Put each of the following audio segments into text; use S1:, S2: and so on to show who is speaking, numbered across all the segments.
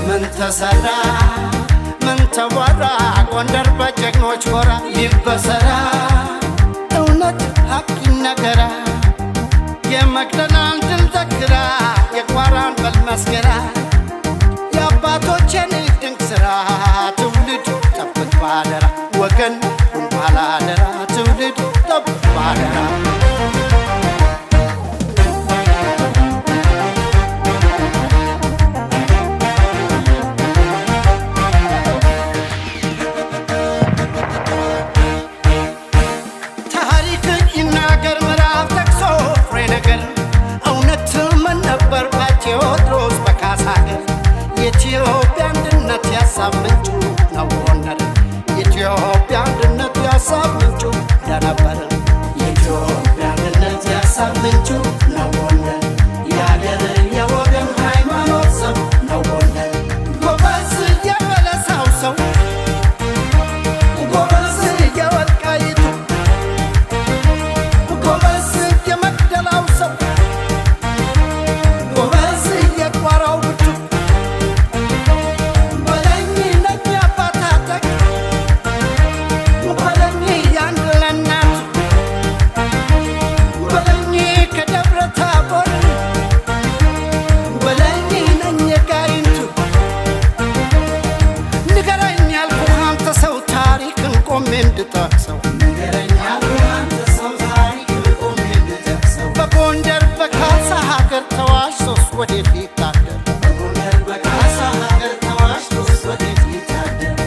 S1: ምን ተሰራ፣ ምን ተወራ? ጎንደር በጀግኖች ጎራ ይበሰራ፣ እውነት ሀቅ ይነገራ። የመቅደላን ድል ዘክራ፣ የቋራን በል መስክራ፣ የአባቶቼን ድንቅ ሥራ ትውልድ ጠብቅ ባደራ፣ ወገን ሁን ባላደራ፣ ትውልድ ጠብቅ ባደራ። ታሪክ ይናገር ምዕራፍ ጠቅሶ ፍሬ ነገር፣ እውነት ምን ነበር በቴዎድሮስ በካሳ ሀገር? የኢትዮጵያ አንድነት ያሳብ ምንጩ ነው ጎንደር። የኢትዮጵያ አንድነት ያሳብ ምንጩ እንደነበር፣ የኢትዮጵያ አንድነት ያሳብ ምንጩ ነው ጎንደር። የአገር የወገን ሃይማኖት ሰው ነው ጎንደር። ጎበዝ የበለሳው ሰው፣ ጎበዝ የወልቃይቱ፣ ጎበዝ የመቅደላው ሰው፣ ጎበዝ የቋራው ብርቱ፣ በለኝ ነኝ አባት አጠቅ፣ በለኝ ያንድ ለእናቱ፣ በለኝ ከደብረ ታቦር፣ በለኝ ነኝ የጋይንቱ። ንገረኝ ያልኩህ አንተ ሰው፣ ታሪክን ቆሜ እንድጠቅሰው። በጎንደር በካሳ ሀገር ተዋሽቶስ ወዴት ሊታደር?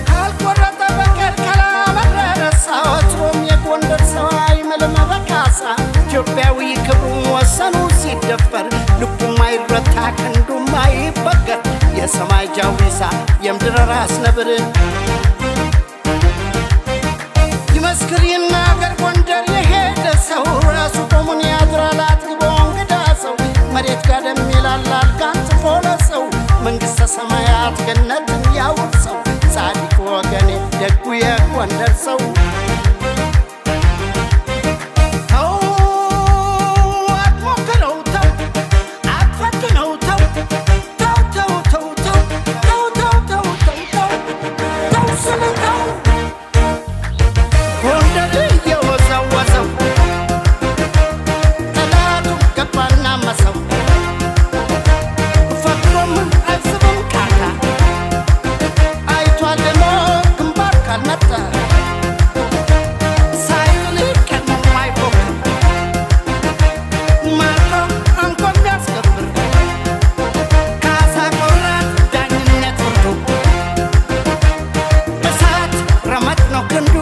S1: ካልቆረጠ በቀር ካላመረረ ወትሮም የጎንደር ሰው አይምልም በካሳ። ኢትዮጵያዊ ክብሩ ወሰኑ ሲደፈር ልቡም አይረታ ክንዱም አይበገር፣ የሰማይ ጃዊሳ የምድር ራስ ነብር። ይመስክር ይናገር ጎንደር የሄደ ሰው፣ ራሱ ቆሙን ያድራል አጥግቦ እንግዳ ሰው። መሬት ጋደም ይላል አልጋ አንጥፎ ለሰው፣ መንግሥተ ሰማያት ገነትን ያውርሰው ጻድቅ ወገኔ ደጉ የጎንደር ሰው። ተው አትሞክረው፣ ተው አትፈትነው፣ ተው ተው ተው ተው ተው ተው ተው ተው ተው ተው ተው ስልህ ተው። ጎንደር እየወዘወዘው ጠላቱ ገባና መሰው፣ ፈጥሮም አይስብም ካታ፣ አይቷል ሞት ግንባር ካልመጣ፣ ሳይል ቀድሞ አይፎክር፣ ማርኮ አንቆ የሚያስገብር ካሳ ቆራጥ ዳኝነት ፍርዱ እሳት ረመጥ ነው ክንዱ።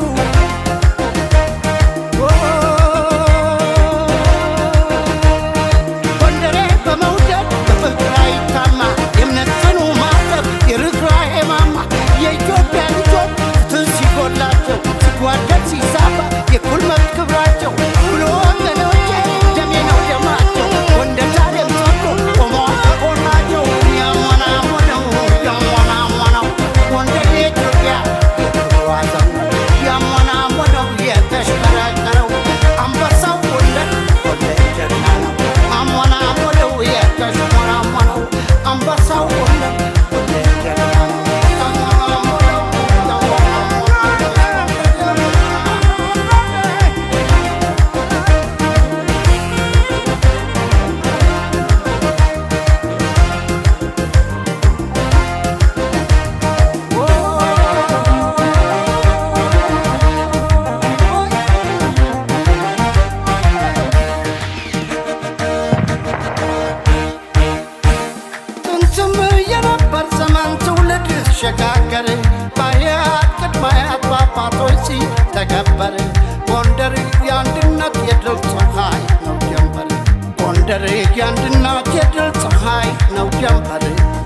S1: ጎንደሬ በመውደድ በፍቅር አይታማ፣ የእምነት ጽኑ ማተብ የርኅራኄ ማማ፣ የኢትዮጵያ ልጆች ፍትህ ሲጎላቸው ሲጓደል ሲዛባ የእኩል መብት ክብራቸው ብሎ ወገኖቼ ደሜ ነው ደማቸው። ጎንደር ዛሬም ጸንቶ ቆመዋል ከጎናቸው። ያሞናሞነው ያሞናሞነው ጎንደር የኢትዮጵያ የክብሯ ዘው፣ ያሞናሞነው የተሽከረከረው አንበሳው ጎንደር ጎንደር ጀግና ነው። አሞናሞነው የተሽሞናሞነው አንበሳው ጎንደር ጎንደር ጀግና ነው። አሞናሞነው ያሞናሞነው። ጥንትም የነበር ዘመን ትውልድ ሲሸጋገር በአያት ቅድመ አያት በአባቶች ሲተገበር፣ ጎንደር የአንድነት የድል ፀሐይ ነው ጀንበር። ጎንደር የአንድነት የድል ፀሐይ ነው ጀንበር።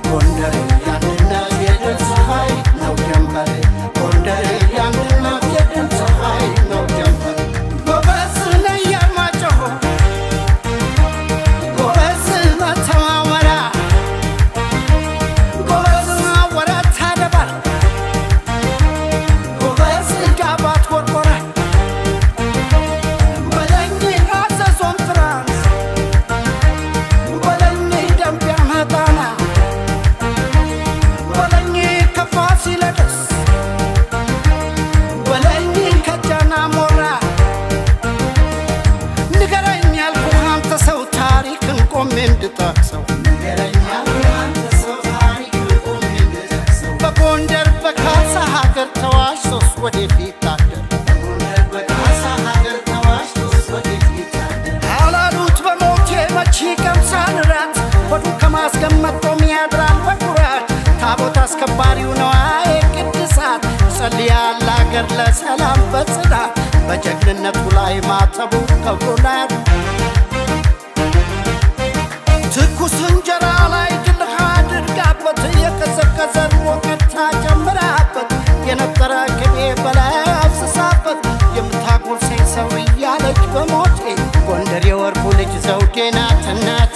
S1: ጎንደር የአንድነት የድል ፀሐይ ነው ጀንበር። ጎንደር የአንድነት የድል ፀሐይ ነው ጀንበር። ጎበዝ ነኝ አርማጭሆ፣ ጎበዝ መተማመራ፣ ጎበዝ ወዴት ሊታደር?
S2: በጎንደር በካሳ ሀገር ተዋሽቶስ ወዴት ሊታደር?
S1: አላሉት በሞቴ መቼ ቀምሳል ራት፣ ሆዱ ከማስገመት ቆም ያድራል በኩራት። ታቦት አስከባሪው ነዋዬ ቅድሳት ይጸልያል አገር ለሰላም በጽናት። በጀግንነቱ ላይ ማተቡ ከብሮናል። ትኩስ እንጀራ ላይ ድልህ አድርጋበት፣ የቀዘቀዘ ወቀታ ጨምራበት፣ የነጠረ ቅቤ በላይ አፍስሳበት፣ የምታጎርሰኝ ሰው እያለች በሞቴ፣ ጎንደር የወርቁ ልጅ ዘውዴ ናት እናቴ።